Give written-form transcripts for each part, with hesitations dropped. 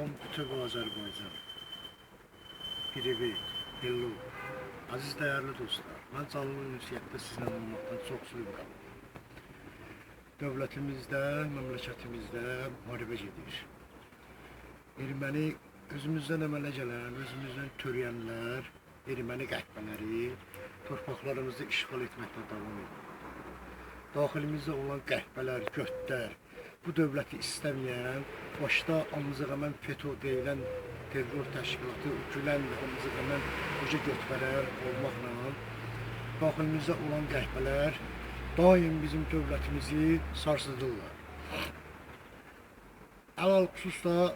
Bütöv Azərbaycan. Privet, hello. Aziz dəyərli dostlar, mən canlı ünsiyyətdə sizlə olmaqdan çox sevinirəm. Dövlətimizdə, məmləkətimizdə müharibə gedir. Erməni özümüzdən əmələ gələn, özümüzdən törəyənlər, erməni qəhbələri torpaqlarımızı işğal etməkdə davam edir. Daxilimizdə olan qəhbələr, götlər, bu dövləti istəməyən, başda amcığəmən FETÖ deyilən terror təşkilatı, gülən amcığəmən qoca götbərər olmaqla daxilimizdə olan qəhbələr daim bizim dövlətimizi sarsıdırlar. Əlal xüsus da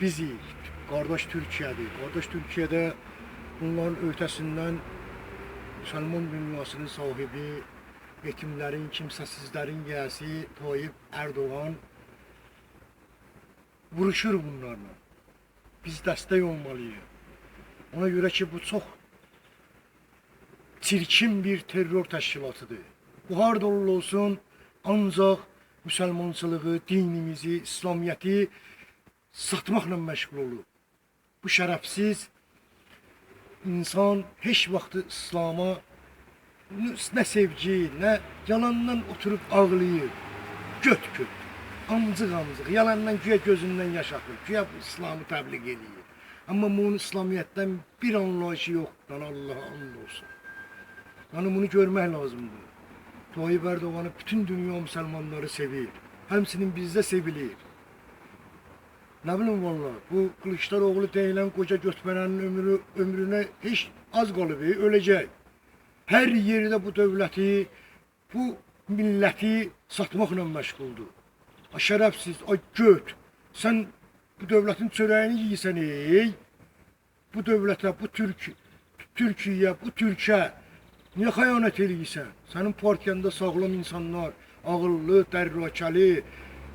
bizik, qardaş Türkiyədir. Qardaş Türkiyədə bunların ötəsindən müsəlman dünyasının sahibi, yetimlərin, kimsəsizlərin yiyəsi Tayyip Erdoğan vuruşur bunlarla. Biz dəstək olmalıyıq. Ona görə ki, bu çox çirkin bir terror təşkilatıdır. Bu harda olursa olsun, ancaq müsəlmançılığı, dinimizi, İslamiyyəti satmaqla məşğul olub. Bu şərəfsiz insan heç vaxt İslama nə sevgi, nə yalandan oturub ağlayır. Göt göt, amcıq amcıq, yalandan güya gözündən yaş axır, güya bu İslamı təbliğ eləyir. Amma bunun İslamiyyətdən bir anlayışı yoxdur, Allaha and olsun. Yəni bunu görmək lazımdır. Tayyip Erdoğan'ı bütün dünya müsəlmanları sevir. Həmçinin bizdə sevilir. Nə bilim valla, bu Kılıçdaroğlu deyilən qoca götmərənin ömrünə heç az qalıb, öləcək. Hər yerdə bu dövləti, bu milləti satmaqla məşğuldur. A şərəfsiz, a göt, sən bu dövlətin çörəyini yeyirsən, ey. Bu dövlətə, bu Türkiyə, bu Türkə niyə xəyanət eləyirsən? Sənin partiyanda sağlam insanlar, ağıllı, dərrakəli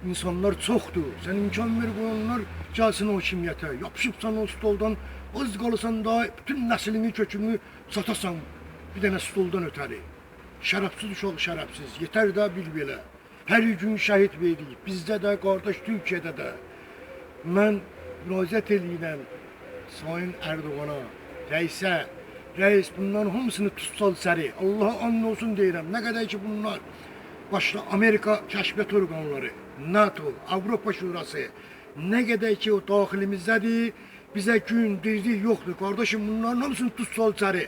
insanlar çoxdur. Sən imkan ver qoy onlar gəlsin hakimiyyətə. Yapışıbsan o stoldan, az qalırsan da bütün nəslini, kökünü satasan bir dənə stoldan ötəri. Şərəfsiz uşaq, şərəfsiz. Yetər də bil belə. Hər gün şəhid veririk. Bizdə də, qardaş Türkiyədə də. Mən müraciət eləyirəm Sayın Erdoğana, rəisə, rəis bunların hamısını tutsal səri. Allaha and olsun deyirəm. Nə qədər ki bunlar başda Amerika kəşfiyyat orqanları, NATO, Avropa Şurası, nə qədər ki o daxilimizdədir, bizə gün, dirlik yoxdur. Qardaşım bunların hamısını tutsal səri.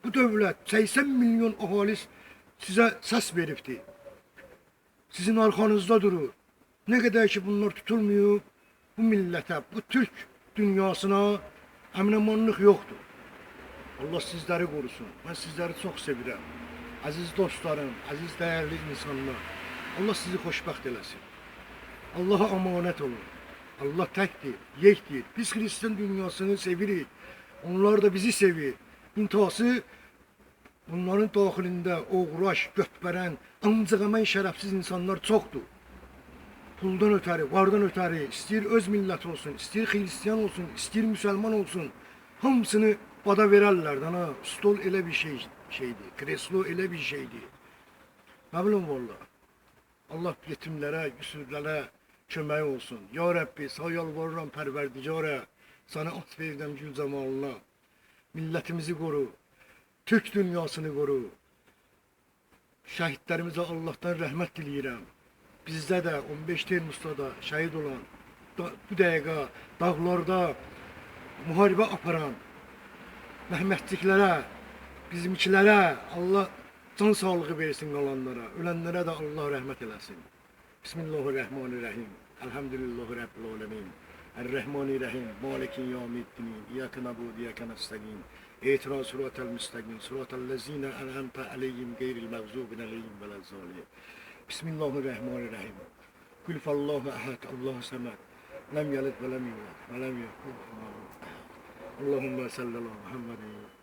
Bu dövlət 80 milyon əhali sizə səs veribdir. Sizin arxanızda durur. Nə qədər ki bunlar tutulmayıb, bu millətə, bu Türk dünyasına əminamanlıq yoxdur. Allah sizləri qorusun. Mən sizləri çox sevirəm. Əziz dostlarım, əziz dəyərli insanlar. Allah sizi xoşbəxt eləsin. Allaha əmanət olun. Allah təkdir, yekdir. Biz Hristiyan dünyasını sevirik. Onlar da bizi sevir. İntihası bunların daxilində oğraş, götbərən, amcığəmən şərəfsiz insanlar çoxdur. Puldan ötəri, vardan ötəri, istəyir öz milləti olsun, istəyir xristian olsun, istəyir müsəlman olsun. Hamısını bada verərlər dana. Stol elə bir şeydir, kreslo elə bir şeydir. Nə bilim valla. Allah yetimlərə, yüsürlərə kömək olsun. Ya Rəbbi, sağ yalvarıram Pərverdigara, sana at verirəm gül camalına. Millətimizi qoru, Türk dünyasını qoru. Şəhidlərimizə Allahdan rəhmət diləyirəm. Bizdə də 15 Temmuzda da şəhid olan, bu dəqiqə dağlarda müharibə aparan Məhmətciklərə, bizimkilərə Allah can sağlığı versin qalanlara, ölənlərə də Allah rəhmət eləsin. Bismillahirrahmanirrahim. Elhamdülillahi Rabbil alemin. Errahmanirrahim. Maliki yevmiddin. İyyake na'budu ve iyyake nestaîn. İhdinas sıratal müstakim. Sıratal lezine en'amte aleyhim gayril mağzubi aleyhim velezzalin. Bismillahirrahmanirrahim. Kul fallahu ehad. Allahu samed. Lem yelid ve lem yulad ve lem yekun lehu. Allahümme salli ala Muhammedin.